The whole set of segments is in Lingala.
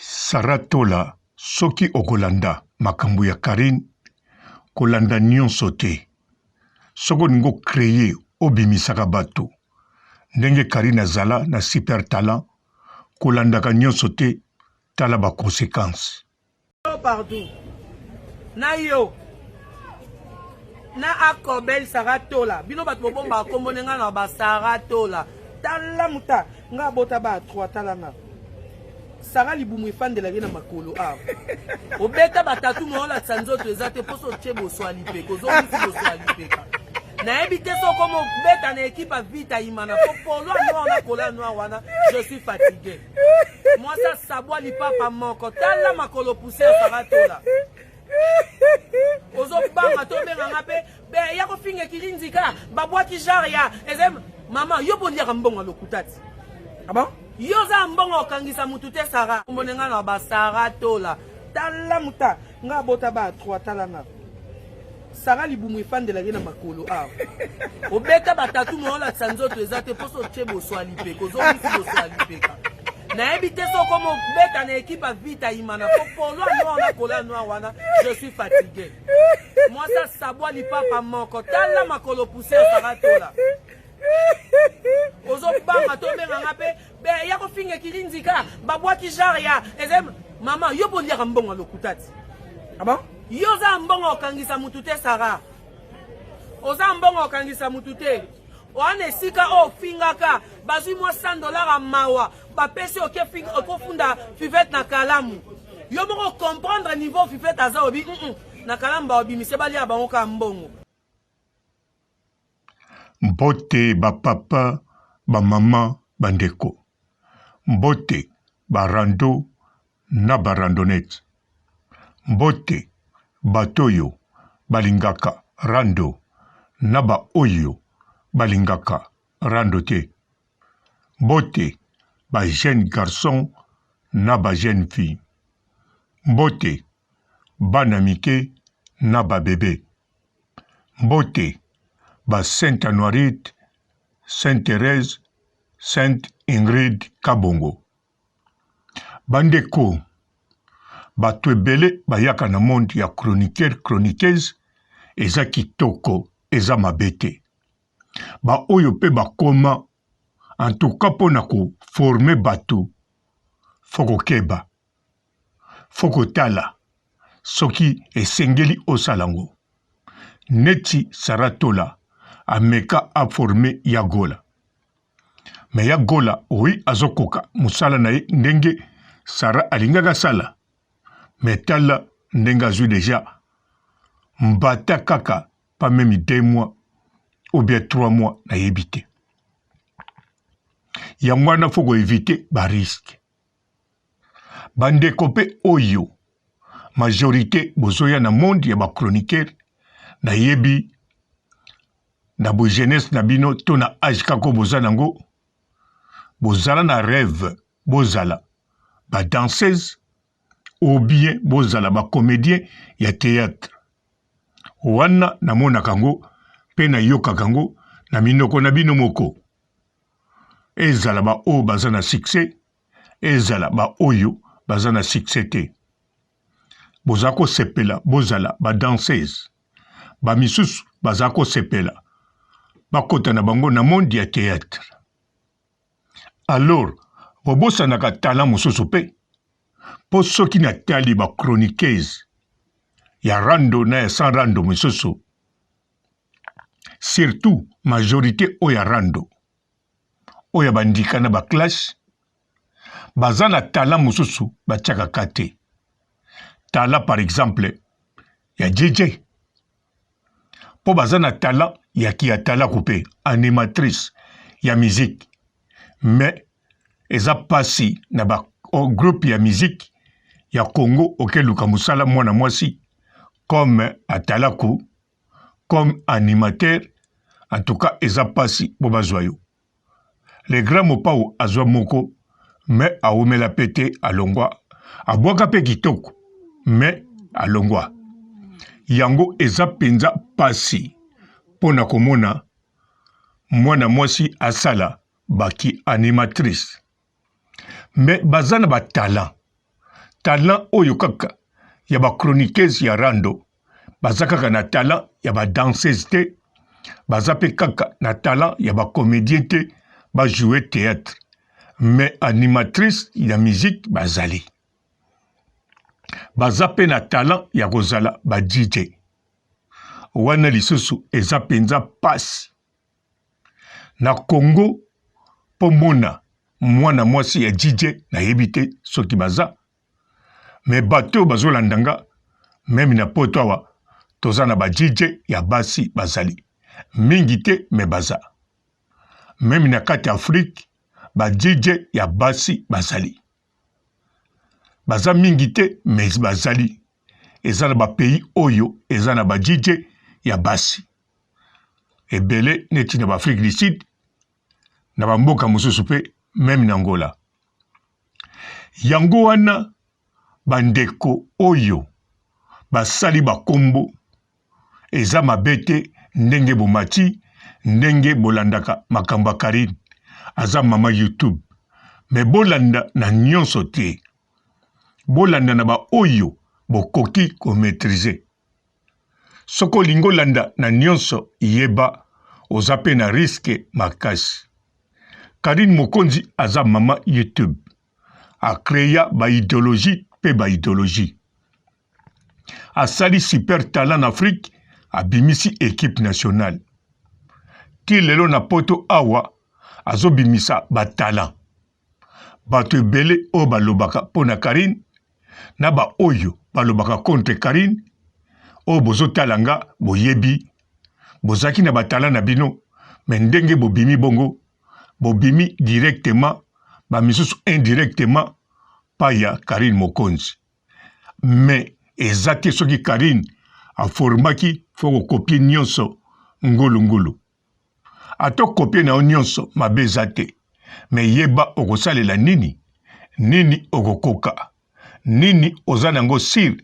Sarah Tola soki okolanda makambo ya Carine kolanda nionso te soki olingi o cree obimisaka batu ndenge Carine azala na super talent kolandaka nionso te tala ba consequences. Partout na yo na akobel Sarah Tola bino bato bobombaka kombo ne nga na ba Sarah Tola tala muta nga abota ba 3 tala nga Sarah libumu efandelaki na makolo awa obeta batatu moyolatisa nzoto eza te mposo otie boswa lipeka ozongisi boswa lipeka nayebi te soki okoma obeta na ekipe ya vita imana po polo noir na kola noir wana je suis fatigué mwasi asabwa lipapa moko tala makolo poussière Sarah Tola ozobanga to obenga nga mpe ya kofinga ekili nzika babwaki genre ya eza mama yo boliaka mbongo ya lokuta ti ah bon yo oza mbongo okangisa mutu te Sara omone nga na ba Sara Tola tala muta nga abota ba 3 tala nga Sara libumu efandelaki na makolo awa obeta batatu moyolatisa nzoto eza te mposo otie boswa lipeka ozongisi boswa lipeka nayebi te soki okoma obeta na ekipe ya vita imana po polo noir na kola noir wana je suis fatigué mwasi asabwa lipapa moko tala makolo poussière Sara Tola ozobanga to obenga nga mpe ya kofinga ekili nzika babwaki genre ya eza mama yo boliaka mbongo ya lokuta ti ah bon yo oza mbongo okangisa mutu te Sara oza mbongo okangisa mutu te wana esika oyo ofingaka bazwi mwa 100 dollar ya mawa bapesi okofunda fivete na kalamu yo moko comprendre niveau fivete aza obi mm -mm. na kalamu baobimise balia bango kaka mbongo. Mbote ba papa, ba maman, ba ndeko. Mbote ba rando na ba randonnette. Mbote bato oyo balingaka rando na ba oyo balingaka rando te. Mbote ba jeunes garçons na ba jeunes filles. Mbote bana mike na ba bebe. Mbote ba Sainte Anuarite, Sainte Therèse, Sainte Ingrid Kabongo. Ba ndeko, bato ebele bayaka na monde ya chroniqueur chroniqueuse, eza kitoko eza mabe te. Ba oyo pe bakoma en tout cas pona ko former bato faut kokeba. Faut kotala soki esengeli osala ngo. Neti Sarah Tola ameka a former ya Gola. Mais ya Gola oui azokoka musala na ye ndenge Sarah alingaki asala. Mais tala ndenge azui dejà mbata kaka pas meme deux mois ou bien trois mois nayebi te. Yango wana faut ko eviter ba risques. Ba ndeko pe oyo majorite bozoya na monde ya ba chroniqueur nayebi na bo jeunesse na bino to na age kaka oyo boza nango bozala na reve bozala ba danseuse ou bien bozala ba comedien ya theatre wana namonaka yango pe nayokaka yango na minoko na bino moko ezala ba oyo baza na succès ezala ba oyo baza na succès te. Boza kosepela bozala ba danseuse, ba misusu baza kosepela bakota na bango na monde ya theatre. Alors bobosanaka talent mosusu pe po soki natali ba chroniqueuse ya rando na ya sans rando misusu surtout majorite oyo ya rando oyo ya bandika na ba clash baza na talent mosusu batiaka ka te talent par exemple ya JJ mpo baza na talent ya kiatalaku mpe animatrice ya musique mais eza mpasi na ba groupe ya musique ya Congo okeluka mosala mwana mwasi comme atalaku comme animateur en tout cas eza pasi po bazwa yo le grand mopao azwa moko mais awumela pe te alongwa abwaka pe kitoko mais alongwa yango eza penza pasi po na komona mwana mwasi asala ba ki animatrice mais baza na ba talent. Talent oyo kaka ya ba chroniqueuse ya rando baza kaka na talent ya ba danseuse te, baza pe kaka na talent ya ba comedien te ba jouer theatre, mais animatrice ya musique bazali. Baza pe na talent ya kozala ba DJ. Wana lisusu eza penza pasi. Na Congo po mona mwana mwasi ya DJ nayebi te soki baza. Mais bato oyo bazolanda nga meme na poto awa toza na ba DJ ya basi bazali mingi te mais baza. Meme na kati ya Afrique ba DJ ya basi bazali. Baza mingi te mais bazali. Eza na ba pays oyo eza na ba DJ ya basi ebele neti na ba Afrique du Sud na ba mboka mosusu mpe meme na Angola. Yango wana bandeko oyo basali bakombo eza mabe te ndenge bomati ndenge bolandaka makambo ya Carine aza mama YouTube mais bolanda na nyonso te bolanda na ba oyo bokoki ko maitriser soki olingi olanda na nyonso yeba oza pe na risque makasi Carine Mokonzi aza mama YouTube a crea ba ideologie pe ba ideologie asali super talent na Afrique abimisi equipe nationale ti lelo na poto awa azobimisa ba talent bato ebele oyo balobaka mpo na Carine na ba oyo balobaka contre Carine oyo bozotala nga boyebi bozalaki na ba talent na bino me ndenge bobimi bongo bobimi directement ba misusu indirectement pa ya Carine Mokonzi mais eza te soki Carine aformaki fo kokopie nyonso ngulu ngulu ata okopie na yo nyonso mabe eza te mais yeba okosalela nini nini okokoka nini oza nango sire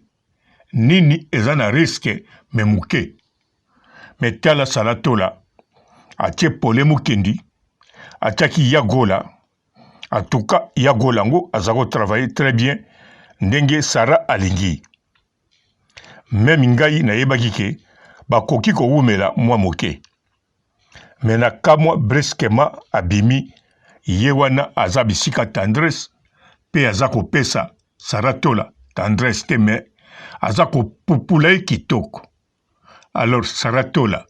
nini eza na riske me moke me tala salatola atie pole mukendi atiaki yagola En tout cas, ya Gola yango aza ko travailler très bien ndenge Sarah alingi. Meme ngai nayebaki ke bakoki kowumela mwa moke. Mais na kamwa brusquement abimi ye wana aza bisika tendresse pe aza kopesa Sarah Tola tendresse te mais aza kopupula ye kitoko. Alors Sarah Tola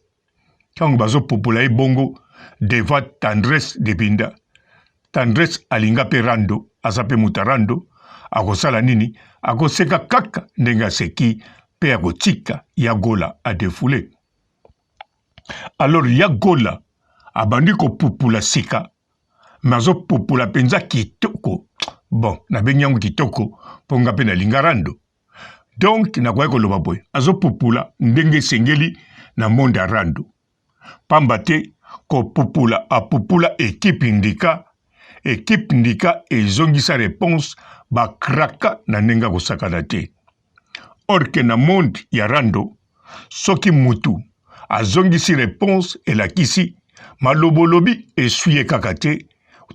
ntango bazopopola ye bongo devant tendresse de binda tendresse alinga mpe rando aza mpe moto ya rando akosala nini akoseka kaka ndenge aseki mpe akotika ya gola adefoule alors ya gola abandi kopupula sika me azopupula mpenza kitoko bon nabengi yango kitoko mpo nga mpe nalinga rando Donc nakoki koloba boye, azopupula ndenge esengeli na monde ya rando. Pamba te kopupula apupula equipe ndika, equipe ndika ezongisa reponse ba kraka na ndenge ya kosakana te. Or que na monde ya rando soki mutu azongisi reponse elakisi maloba olobi eswi ye kaka te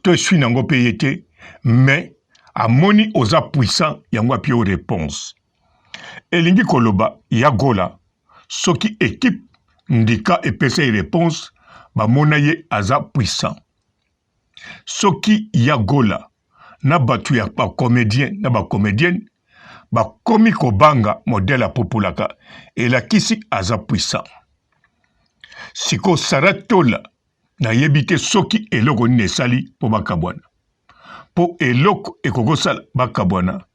to eswi nango mpe ye te mais amoni oza puissant yango api yo reponse elingi koloba ya gola soki equipe ndika epesa ye reponse bamona ye aza puissant soki ya gola na bato ya ba comedien na ba comedienne bakomi kobanga modèle apupulaka elakisi aza puissant siko Sarah Tola nayebi te soki eloko nini esali mpo bakabwana mpo eloko ekoki kosala bakabwana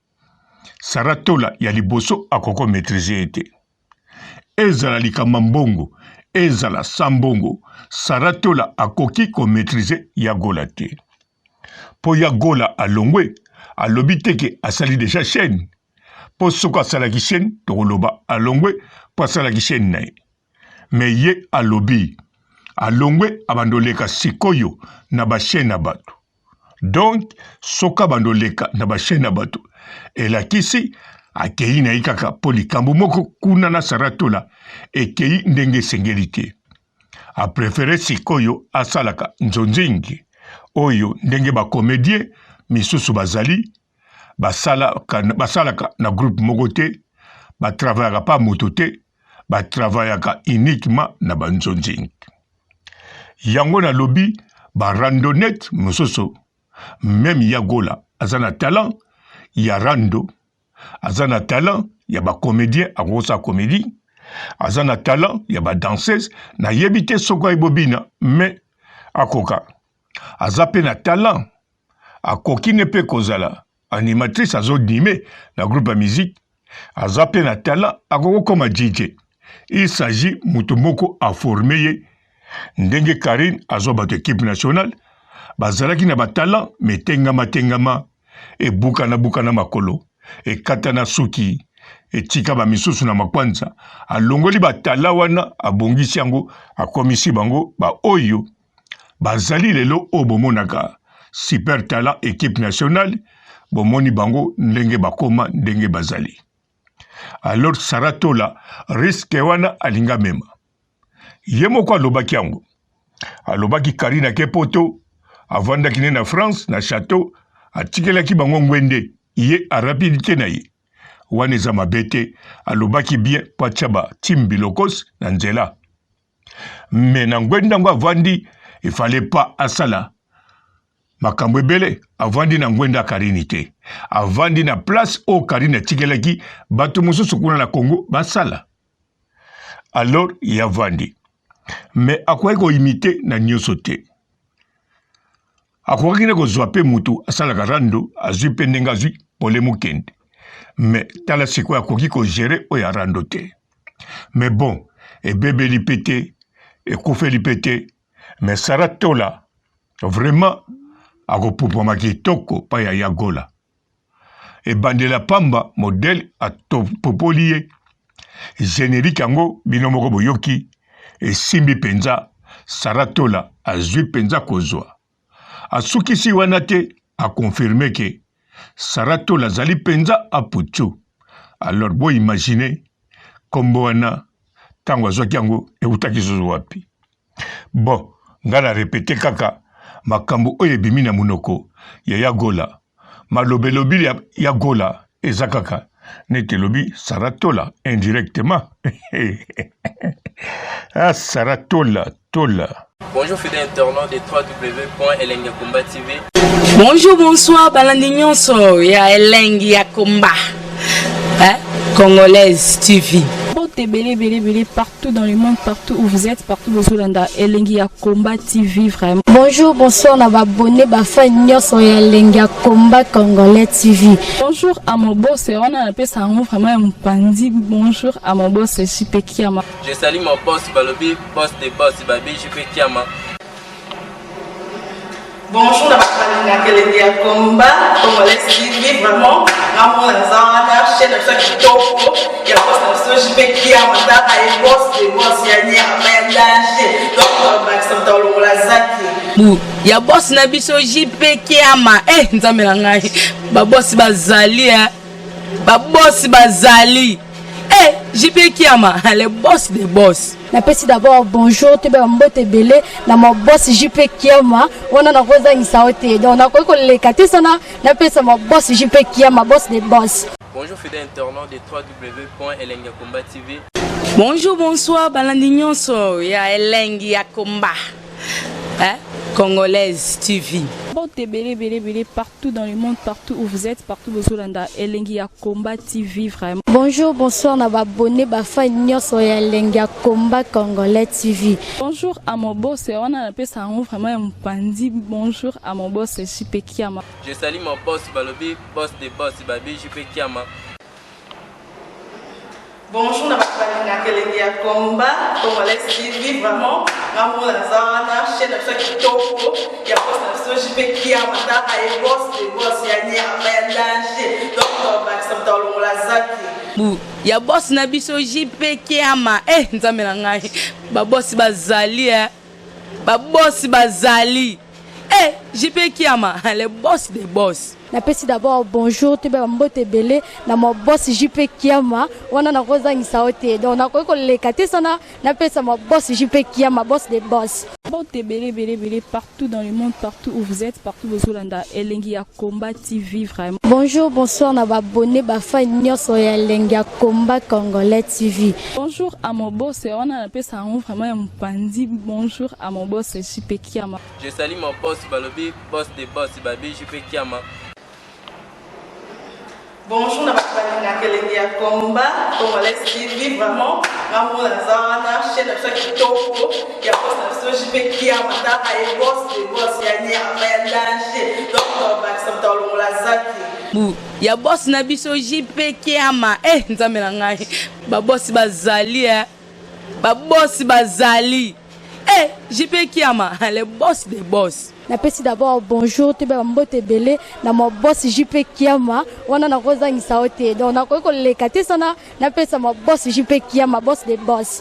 Sarah Tola ya liboso akoki maîtriser ye te ezala likambo ya mbongo ezala sa mbongo Sarah Tola akoki ko maîtriser ya Gola te mpo ya Gola alongwe alobi te ke asali deja chaîne mpo soki asalaki chaîne tokoloba alongwe mpo asalaki chaîne na ye me ye alobi alongwe abanda oleka sikoyo na ba chaîne ya bato donc soki abanda oleka na ba chaîne ya bato elakisi akei na ye kaka mpo likambo moko kuna na Sarah Tola ekei ndenge esengeli te aprefere sikoyo asalaka nzonzingi oyo ndenge ba comedien misusu bazali. Basalaka, basalaka na groupe moko te, batravayaka pa moto te, batravayaka uniquement na banzonzing. Yango nalobi ba randonnette mosusu meme ya Gola aza na talent ya rando, aza na talent ya ba comedien, akokosala comédie, aza na talent ya ba danseuse, nayebi te soki ayebi bobina mais akoka, aza pe na talent akoki ne pe kozala animatrice, azo anime na groupe ya musique, aza pe na talent akoki kokoma DJ. Il s'agit moto moko aforme ye ndenge Carine azwa bato equipe nationale bazalaki na ba talent mais tengama tengama, ebukana bukana makolo, ekatana suki, etika ba misusu na makwanza. Alongoli ba talent wana, abongisi yango, akomisi bango ba oyo bazali lelo oyo bomonaka super talent equipe nationale, bomoni bango ndenge bakoma ndenge bazali. Alors Sarah Tola risque wana alinga mema ye moko alobaki yango, alobaki Karine ake poto, avandaki ne na France na chateau, atikelaki bango ngwende, ye arapidite na ye wana eza mabe te, alobaki bien po atia ba team bilokos na nzela. Mais na ngwende yango avandi, il fallait pas asala makambo ebele. Avandi na ngwende ya Karine te, avandi na place oyo Karine atikelaki bato mosusu kuna na Congo basala. Alors ye avandi, mais akoki koimite na nyonso te. Akokaki nde kozwa mpe motu asalaka rando, azwi mpe ndenge azwi pole mokende, mais tala sikoyo akoki kogere oyo ya rando te. Mais bon, ebebeli mpe te, ekufeli mpe te. Mais Sarah Tola vraiment akopupwama kitoko pa ya Yagola. Ebandela pamba modèle atopopoli ye generique yango bino moko boyoki esimbi penza. Sarah Tola azwi penza kozwa, asukisi wana te, akonfirme ke Sarah Tola azali penza aputu. Alors bo imagine kombo wana tango azwaki yango eutaki susu wapi? Bon, nga na repete kaka makambo oyo ebimi na monoko ya ya Gola. Maloba elobi ya, ya Gola eza kaka neti elobi Sarah Tola indirectement. Ah, Sarah Tola, Tola. Bonjour fidèles internautes de www.elengiyakomba TV. Bonjour, bonsoir, balandi nyonso ya Elengi ya Komba. Hein? Congolaise TV. Mbote ebele ebele ebele partout dans le monde, partout où vous êtes, partout bozolanda Elengi ya Combat TV vraiment. Bonjour, bonsoir na ba abonné ba fan nyonso ya Elengi ya Combat Congolais TV. Bonjour à mon boss, wana napesa yango vraiment ya mopanzi. Bonjour à mon boss JP Kiama. Je salue mon boss Balobi, boss des boss Babi JP Kiama. Bonjour na bato balingaka elengi ya combat congolais TV vraiment ngamona naza wana chaîne na biso ya kitoko ya boss na biso JP Kiama tala ye boss de boss ya nyama ya danger donc bakisa moto alongola zaki bu ya boss na biso JP Kiama eh nzambe na ngai ba boss bazali eh ba boss bazali eh JP Kiama le boss de boss. Napesi d'abord bonjour toyeba mbote ebele na ma boss JP Kiama wana nakozangisa yo te donc nakoki koleka te sana napesa ma boss JP Kiama boss de boss. Bonjour fidèles internautes de www.elengiyakomba.tv. Bonjour, bonsoir, balandi nyonso ya Elengi ya Komba. Hein? Congolaise TV. Mbote ebele ebele ebele partout dans le monde, partout où vous êtes, partout bozolanda Elengi ya Combat TV vraiment. Bonjour, bonsoir na ba abonné ba fan nyonso ya Elengi ya Combat Congolais TV. Bonjour à mon boss, wana napesa yango vraiment ya mopanzi. Bonjour à mon boss JP Kiama. Je salue mon boss Balobi, boss des boss Babi JP Kiama. Bonjour na bato balingaka elengi ya combat congolais TV vraiment ngamona naza wana chaîne na biso ya kitoko ya boss na biso JP Kiama tala ye boss de boss ya nyama ya danger donc bakisa moto alongola zaki bu ya boss na biso JP Kiama eh nzambe na ngai ba boss bazali eh ba boss bazali eh JP Kiama le boss de boss. Napesi d'abord bonjour, toyeba bambote ebele na ma boss JP Kiama. Wana nakozangisa yo te, donc nakoki koleka te sana napesa ma boss JP Kiama, boss de boss. Mbote ebele ebele ebele partout dans le monde, partout où vous êtes, partout bozolanda Elengi ya Combat TV vraiment. Bonjour, bonsoir na baabonnés, bafans nyonso ya Elengi ya Combat Congolais TV. Bonjour à mon boss, wana napesa yango vraiment ya mopanzi. Bonjour à mon boss JP Kiama. Je salue mon boss balobi, boss de boss babi JP Kiama. Bonjour na bato balingaka Elengi ya Combat Congolais TV. Vraiment, nga moko naza wana, chaîne na biso ya kitoko ya boss na biso JP Kiama. Taka ye, boss de boss ya nyama ya danger. Donc bakisa moto alongola zaki Bu ya boss na biso JP Kiama. E Nzambe na ngai, babosi bazali e, babosi bazali e, JP Kiama, le boss de boss. Napesi d'abord bonjour, toyeba bambote ebele na ma boss JP Kiama. Wana nakozangisa yo te, donc nakoki koleka te sana napesa ma boss JP Kiama, boss de boss.